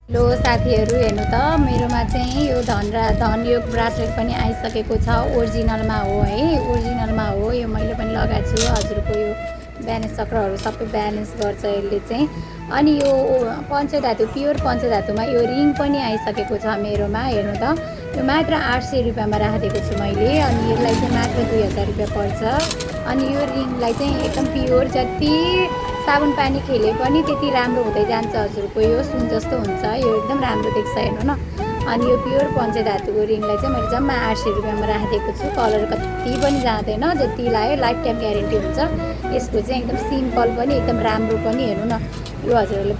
Hello साथीहरू, हेर्नु त मेरोमा चाहिँ यो धनयोग ब्रासलेट पनि आइसकेको छ। ओरिजिनलमा हो है, ओरिजिनलमा हो। यो मैले पनि लगाएको छु। हजुरको यो ब्यालेन्स चक्रहरू सबै ब्यालेन्स गर्छ यसले चाहिँ। अनि यो पञ्चधातु प्योर पञ्चधातुमा यो रिङ पनि आइसकेको छ मेरोमा। हेर्नु त यो मात्र 800 रुपियाँमा राखिदिएको छु मैले। अनि यसलाई चाहिँ मात्र 2000 रुपियाँ पर्छ। अनि यो रिङलाई चाहिँ एकदम प्योर, जति साबुन पानी खेले पनि त्यति राम्रो हुँदै जान्छ। हजुरको यो सुन जस्तो हुन्छ, यो एकदम राम्रो देख्छ। हेर्नु न। अनि यो प्योर पञ्चधातुको रिङलाई चाहिँ मैले जम्मा 800 रुपियाँमा राखिदिएको छु। कलर कति पनि जाँदैन, जति लायो लाइफ टाइम ग्यारेन्टी हुन्छ यसको चाहिँ। एकदम सिम्पल पनि एकदम राम्रो पनि। हेर्नु न, यो हजुरहरूले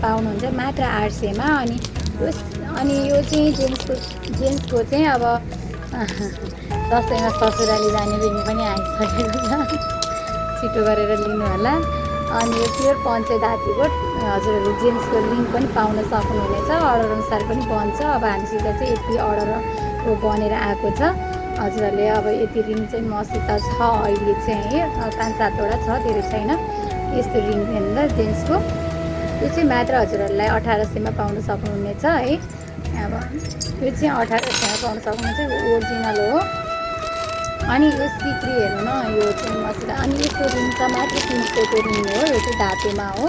पाउनुहुन्छ मात्र 800मा। अनि यो चाहिँ जेन्ट्सको चाहिँ अब दसैँमा ससुराली जाने रिङ पनि आइसकेको छ। छिटो गरेर लिनु होला। अनि यो प्योर पञ्चधातुको हजुरहरूले जेन्ट्सको रिङ पनि पाउन सक्नुहुनेछ। अर्डर अनुसार पनि बन्छ। अब हामीसित चाहिँ यति अर्डर बनेर आएको छ। हजुरहरूले अब यति रिङ चाहिँ मसित छ अहिले चाहिँ, 5-7वटा छ, धेरै छैन। यस्तो रिङ हेर्नु जेन्ट्सको यो चाहिँ मात्र हजुरहरूलाई 1800मा पाउन सक्नुहुनेछ है। अब यो चाहिँ 1800मा पाउन सक्नुहुनेछ, ओरिजिनल हो। अनि यो सिक्री हेर्नु न, यो चाहिँ मसित। अनि यसको रिङ त मात्र 300को रिङ हो। यो चाहिँ धातुमा हो,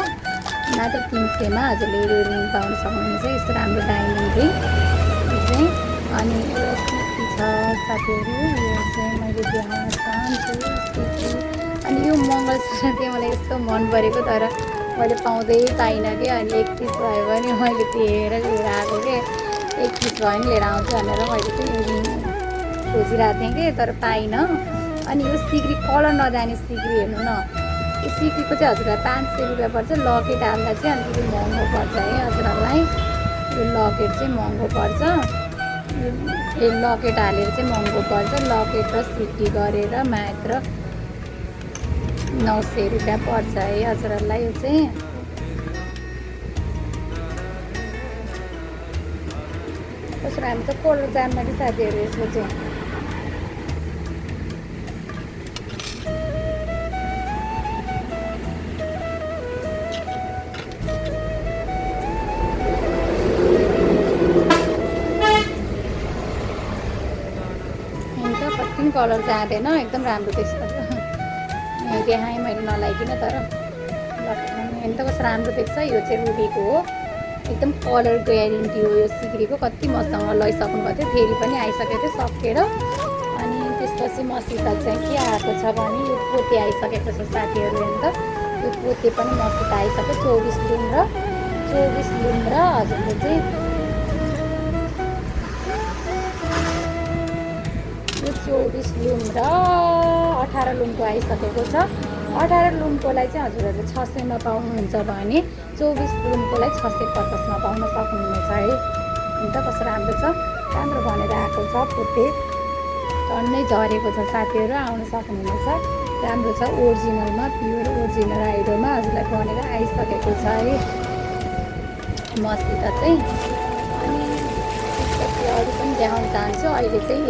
मात्र 300मा हजुरले यो रिङ पाउन सक्नुहुन्छ। यस्तो राम्रो डायमन्ड रिङ यो चाहिँ। अनि यो सिक्री छ साथीहरू, यो चाहिँ मैले देखाउन चाहन्छु सिक्री। अनि यो मङ्गलसूत्र चाहिँ मलाई यस्तो मन परेको, तर मैले पाइनँ कि। अनि 1 पिस भयो भने मैले लिएर आएको कि 1 पिस भयो भने लिएर आउँछु भनेर मैले चाहिँ यो रिङ खोजिरहेको थिएँ कि, तर पाइनँ। अनि यो सिक्री कलर नजाने सिक्री हेर्नु न। यो सिक्रीको चाहिँ हजुरलाई 500 रुपियाँ पर्छ। लकेट हाल्दा चाहिँ अलिकति महँगो पर्छ है हजुरहरूलाई। यो लकेट चाहिँ महँगो पर्छ। यो लकेट हालेर चाहिँ महँगो पर्छ। लकेट र सिक्री गरेर मात्र 900 रुपियाँ पर्छ है हजुरहरूलाई। यो चाहिँ कसरी हामी चाहिँ कलर जान्न कि साथीहरू यसको चाहिँ। कति कलर जाँदैन, एकदम राम्रो देख्छ। देखाएँ मैले नलाइकन, तर हेर्नु त कस्तो राम्रो देख्छ। यो चाहिँ रुबीको हो, एकदम कलर ग्यारेन्टी हो। यो सिक्रीको कति मसँग लैसक्नु भएको थियो, फेरि पनि आइसकेको थियो सकेर। अनि त्यसपछि मसित चाहिँ के आएको छ भने यो पोते आइसकेको छ साथीहरू। हेर्नु त यो पोते पनि मसित आइसक्यो। 24 लुम र हजुरको चाहिँ 24 लुम र 18 लुमको आइसकेको छ। 18 लुमकोलाई चाहिँ हजुरहरूले 600मा पाउनुहुन्छ भने 24 लुमकोलाई 650मा पाउन सक्नुहुनेछ है। अन्त कस्तो राम्रो छ, राम्रो भनेर आएको छ। पोते टन्नै झरेको छ साथीहरू, आउन सक्नुहुनेछ। राम्रो छ, ओरिजिनलमा प्योर ओरिजिनल आइडोमा हजुरलाई बनेर आइसकेको छ है मसित चाहिँ। अनि त्यसपछि अरू पनि देखाउन चाहन्छु। अहिले चाहिँ